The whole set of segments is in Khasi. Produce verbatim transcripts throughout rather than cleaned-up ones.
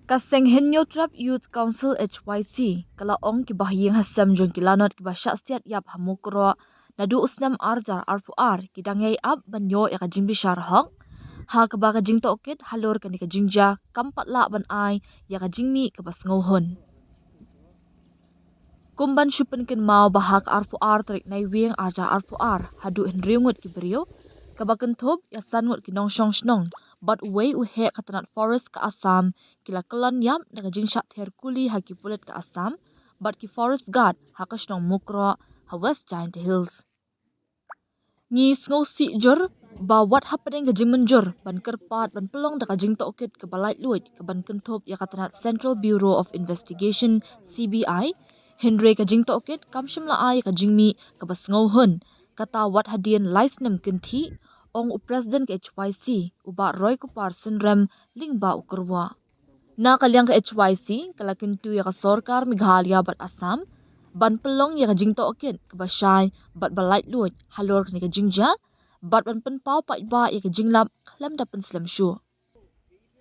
Ka seng Hynñiewtrep Youth Council H Y C ka la ong ki bahaïing hasem jong ki lanot kiba shah siat ïap ha Mukroh naduh u snem ar hajar arphew ar ki dang ïai ap ban ïoh ïa ka jingbishar hok, ha kaba ka jingtohkit halor kane ka jingjia kam pat lah ban ai ïa ka jingmih kaba sngewhun. Kum ban shu pynkynmaw ba ha ka arphew ar tarik Naiwieng ar hajar arphew ar haduh hynriew ngut ki briew, kaba kynthup ïa san ngut ki nongshong shnong bad uwei u heh ka tnat forest ka Assam, ki la kyllon ïap da ka jingshah ther kuli ha ki pulit ka Assam bad ki forest guard ha ka shnong Mukroh ha West Jaintia Hills. Ngi sngewsih jur ba wat hapdeng ka jingmynjur ban kyrpad ban pynlong da ka jingtohkit kaba laitluid kaban kynthup ïa ka tnat Central Bureau of Investigation, C B I, hynrei ka jingtohkit kam shym la ai ïa ka jingmih kaba sngewhun, kata wat hadien lai snem kynthih, ong u President ka H Y C, u Bah Roykupar Synrem, lyngba u kyrwoh. Na ka liang ka H Y C ka la kyntu ïa ka sorkar Meghalaya bad Assam ban pynlong ïa ka jingtohkit kaba shai bad ba laitluid halor kane ka jingjia bad ban pynpaw paidbah ïa ka jinglap khlem da pynslem shuh.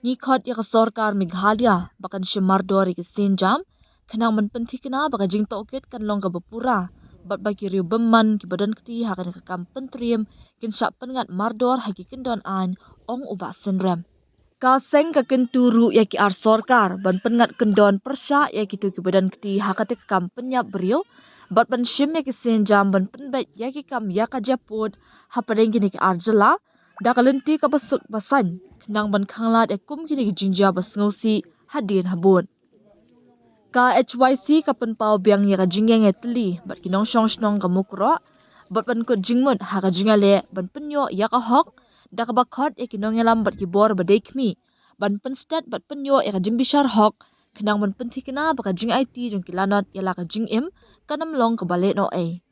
Ngi khot ïa ka sorkar Meghalaya ba kan shim mardor ïa ki sienjam khnang ban pynthikna ba ka jingtohkit kan long kaba pura bad ba ki riewbymman kiba don kti ha kane ka kam pyntriem kin shah pynngat mardor ha ki kyndon aiñ, ong u Bah Synrem. Ka seng ka kyntu ruh ïa ki ar sorkar ban pynngat kyndon pyrshah ïa kito kiba don kti ha kata ka kam pynïap briew bad ban shim ïa ki sienjam ban pynbeit ïa ki kam ïa ka jia pud hapdeng kine ki ar jylla da ka lynti kaba suk ba saiñ khnang ban khanglad ïa kum kine ki jingjia ba sngewsih hadien habud. Ka H Y C ka pynpaw biang ïa ka jingïeng ïa tylli bad ki nongshong shnong ka Mukroh bad ban kut jingmut ha ka jingïaleh ban pynïoh ïa ka hok, da kaba khot ïa ki nongïalam bad ki bor ba dei khmih ban pynstet bad pynïoh ïa ka jingbishar hok khnang ban pynthikna ba ka jingaiti jong ki lanot ïa la ka jingim kan ym long kaba lehnohei.